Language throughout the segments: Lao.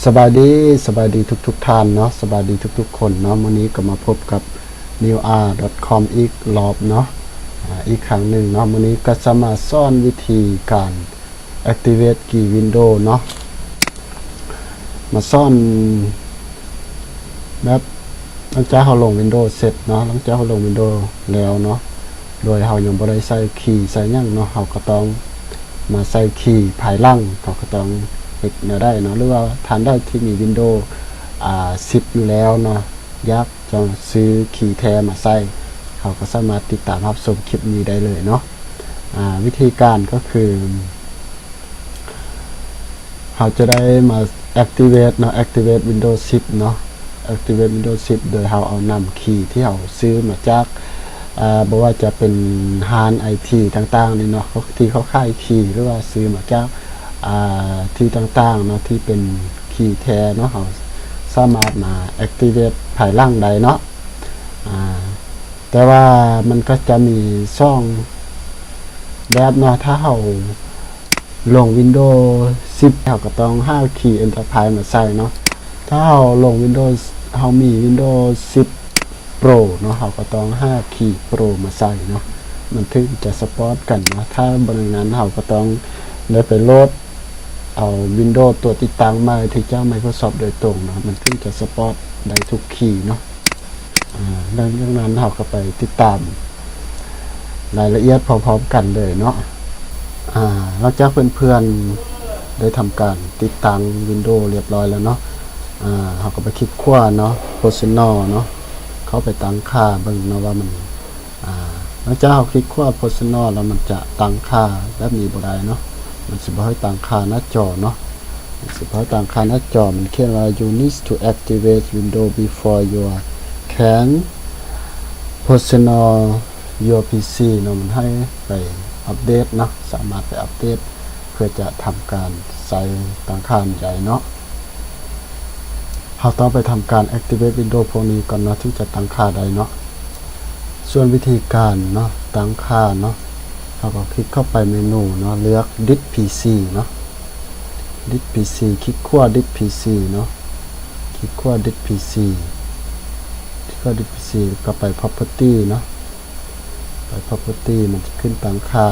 ສະບາຍດີ ສະບາຍດີທຸກໆທ່ານເນາະ ສະບາຍດີທຸກໆຄົນເນາະ. ມື້ນີ້ກໍມາພົບກັບ New R dot com ອີກລອບເນາະ ອາ ອີກຄັ້ງໜຶ່ງເນາະ. ມື້ນີ້ກໍຈະມາສອນວິທີການ activate ຄີ Windows ເນາະ ມາສອນແບບ ຫຼັງຈາກເຮົາລົງ Windows ເສັດເນາະ ຫຼັງຈາກເຮົາລົງ Windows ແລ້ວເນາະ ໂດຍເຮົາຍັງບໍ່ໄດ້ໃສ່ຄີໃສ່ຫຍັງເນາະ ເຮົາກໍຕ້ອງມາໃສ່ຄີພາຍຫຼັງ. ເຮົາກໍຕ້ອງເຮັດແນວໃດເນາະ ຫຼືວ່າທ່ານໃດທີ່ມີ Windows ອາ ສິບຢູ່ແລ້ວເນາະ ຢາກຈະຊື້ຄີແທ້ມາໃສ່ ເຮົາກໍສາມາດຕິດຕາມຮັບຊົມຄລິບນີ້ໄດ້ເລີຍເນາະ. ອາ ວິທີການກໍຄື ເຮົາຈະໄດ້ມາ activate ເນາະ activate Windows ສິບເນາະ activate Windows ສິບ ໂດຍເຮົາເອົານຳຄີທີ່ເຮົາຊື້ມາຈາກ ອາ ບໍ່ວ່າຈະເປັນຮ້ານໄອທີຕ່າງໆນີ້ເນາະ ທີ່ເຂົາຂາຍຄີ ຫຼືວ່າຊື້ມາຈາກ ອາ ທີ່ຕ່າງໆເນາະ ທີ່ເປັນຄີແທ້ເນາະ ເຮົາສາມາດມາ activate ພາຍຫຼັງໄດ້ເນາະ. ອາ ແຕ່ວ່າມັນກໍຈະມີສອງແບບເນາະ ຖ້າເຮົາ ລົງ Windows ສິບ ເຮົາກໍຕ້ອງຫາຄີ Enterprise ມາໃສ່ເນາະ. ຖ້າເຮົາລົງ Windows ເຮົາມີ Windows ສິບ Pro ເນາະ ເຮົາກໍຕ້ອງຫາຄີ Pro ມາໃສ່ເນາະ ມັນເຖິງຈະ support ກັນເນາະ. ຖ້າບໍ່ດັ່ງນັ້ນ ເຮົາກໍຕ້ອງໄດ້ໄປໂຫຼດເອົາ Windows ຕົວຕິດຕັ້ງໃໝ່ທີ່ຈາກ Microsoft ໂດຍຕົງເນາະ ມັນເຖິງຈະ support ໄດ້ທຸກຄີເນາະ. ອາ ຫຼັງຈາກນັ້ນເຮົາກໍໄປຕິດຕາມລາຍລະອຽດພ້ອມໆກັນເລີຍເນາະ. ອາ ຫຼັງຈາກເພື່ອນໆໄດ້ທຳການຕິດຕັ້ງ Windows ລຽບຮ້ອຍແລ້ວເນາະ ອາ ເຮົາກໍໄປຄລິກຂວາເນາະ Personal ເນາະ ເຂົ້າໄປຕັ້ງຄ່າເບິ່ງເນາະວ່າມັນ ອາ ຫຼັງຈາກເຮົາຄລິກຂວາ Personal ແລ້ວ ມັນຈະຕັ້ງຄ່າແບບນີ້ບໍ່ໄດ້ເນາະ ມັນຊິບໍ່ໃຫ້ຕັ້ງຄ່າໜ້າຈໍເນາະ. ຊິເຂົ້າຕັ້ງຄ່າໜ້າຈໍ ມັນຂຽນວ່າ You need to activate Windows before you can personal your PC ເນາະ ມັນໃຫ້ໄປອັບເດດເນາະ ສາມາດໄປອັບເດດເພື່ອຈະທຳການໃຊ້ຕັ້ງຄ່າໃດເນາະ. ເຮົາຕ້ອງໄປທຳການ activate Windows ພວກນີ້ກ່ອນເນາະ ເຖິງຈະຕັ້ງຄ່າໄດ້ເນາະ. ສ່ວນວິທີການເນາະ ຕັ້ງຄ່າເນາະ ເຮົາກໍຄລິກເຂົ້າໄປເມນູເນາະ ເລືອກ Delete PC ເນາະ Delete PC ຄລິກຂວາ Delete PC ເນາະ ຄລິກຂວາ Delete PC ຄລິກຂວາ Delete PC ກໍໄປ Property ເນາະ ໄປ Property ມັນຈະຂຶ້ນຕັ້ງຄ່າ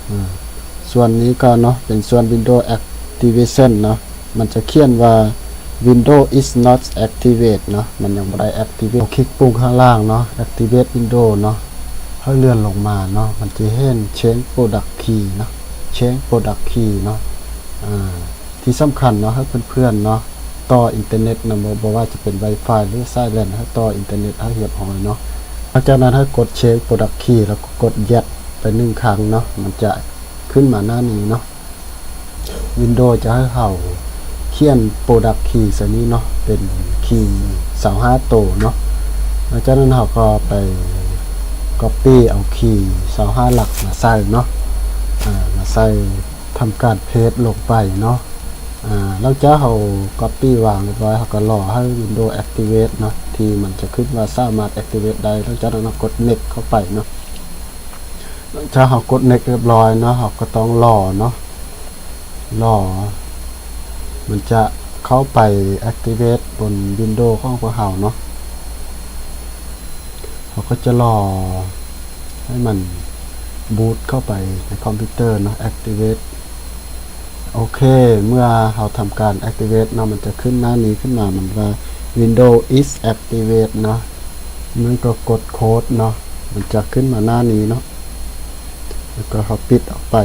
ອາ ສ່ວນນີ້ກໍເນາະ ເປັນສ່ວນ Windows Activation ເນາະ ມັນຈະຂຽນວ່າ Windows is not activate ເນາະ ມັນຍັງບໍ່ໄດ້ activate ຄລິກປຸ່ມຂ້າງລ່າງເນາະ Activate Windows ເນາະ ໃຫ້ເລື່ອນລົງມາເນາະ ມັນຈະເຫັນ Change Product Key ເນາະ Change Product Key ເນາະ ອາ ທີ່ສຳຄັນເນາະ ໃຫ້ເພື່ອນໆເນາະ ຕໍ່ອິນເຕີເນັດນຳ ບໍ່ ບໍ່ວ່າຈະເປັນ Wi-Fi ຫຼື ສາຍແລນ ໃຫ້ຕໍ່ອິນເຕີເນັດໃຫ້ຮຽບຮ້ອຍເນາະ. ຫຼັງຈາກນັ້ນໃຫ້ກົດ Change Product Key ແລ້ວກໍກົດ Yes ໄປໜຶ່ງຄັ້ງເນາະ ມັນຈະຂຶ້ນມາໜ້ານີ້ເນາະ. Windows ຈະໃຫ້ເຮົາຂຽນ Product Key ໃສ່ນີ້ເນາະ ເປັນຄີຊາວຫ້າໂຕເນາະ. ຫຼັງຈາກນັ້ນເຮົາກໍໄປ Copy ເອົາຄີຊາວຫ້າຫຼັກມາໃສ່ເນາະ ອາ ມາໃສ່ ທຳການ Paste ລົງໄປເນາະ. ອາ ຫຼັງຈາກເຮົາ Copy ວາງຮຽບຮ້ອຍ ເຮົາກໍລໍໃຫ້ Windows Activate ເນາະ ທີ່ມັນຈະຂຶ້ນວ່າສາມາດ Activate ໄດ້. ຫຼັງຈາກນັ້ນເຮົາກົດ Next ເຂົ້າໄປເນາະ. ຫຼັງຈາກເຮົາກົດ Next ຮຽບຮ້ອຍເນາະ ເຮົາກໍຕ້ອງລໍເນາະ ລໍມັນຈະເຂົ້າໄປ Activate ບົນ Windows ຂອງພວກເຮົາເນາະ. ເຮົາກໍຈະລໍໃຫ້ມັນ boot ເຂົ້າໄປໃນຄອມພິວເຕີເນາະ Activate. ໂອເຄ ເມື່ອເຮົາທຳການ Activate ເນາະ ມັນຈະຂຶ້ນໜ້ານີ້ຂຶ້ນມາ ມັນວ່າ Windows is activate ເນາະ ມັນກໍກົດ Close ເນາະ ມັນຈະຂຶ້ນມາໜ້ານີ້ເນາະ ແລ້ວກໍເຮົາປິດອອກໄປ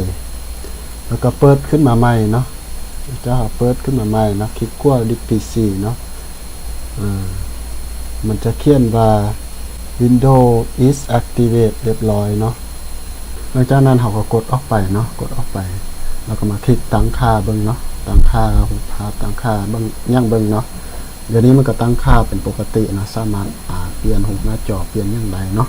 ແລ້ວກໍເປີດຂຶ້ນມາໃໝ່ເນາະ. ຈະເຮົາເປີດຂຶ້ນມາໃໝ່ເນາະ ຄລິກຂວາ Delete PC ເນາະ ອາ ມັນຈະຂຽນວ່າ Windows is activate ຮຽບຮ້ອຍເນາະ. ຫຼັງຈາກນັ້ນເຮົາກໍກົດອອກໄປເນາະ ກົດອອກໄປ ແລ້ວກໍມາຄລິກຕັ້ງຄ່າເບິ່ງເນາະ ຕັ້ງຄ່າຮູບພາບ ຕັ້ງຄ່າເບິ່ງ ຫຍັງເບິ່ງເນາະ. ດຽວນີ້ມັນກໍຕັ້ງຄ່າເປັນປົກກະຕິເນາະ ສາມາດ ອາ ປ່ຽນຮູບໜ້າຈໍ ປ່ຽນຫຍັງໄດ້ເນາະ.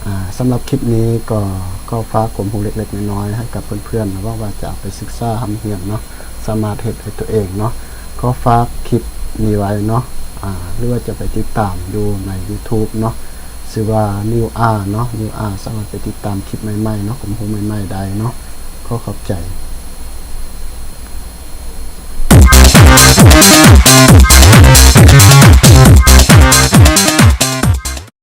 ອາ ສຳລັບຄລິບນີ້ກໍຂໍຝາກຄວາມຮູ້ເລັກໆນ້ອຍໆໃຫ້ກັບເພື່ອນໆເນາະ ຫວັງວ່າຈະເອົາໄປສຶກສາຮ່ຳຮຽນເນາະ ສາມາດເຮັດດ້ວຍຕົວເອງເນາະ. ຂໍຝາກຄລິບນີ້ໄວ້ເນາະ ອາ ຫຼືວ່າຈະໄປຕິດຕາມຢູ່ໃນ YouTube ເນາະ ຊື່ວ່າ New R ເນາະ New R ສາມາດໄປຕິດຕາມຄລິບໃໝ່ໆເນາະ ຄວາມຮູ້ໃໝ່ໆໄດ້ເນາະ. ຂໍຂອບໃຈ.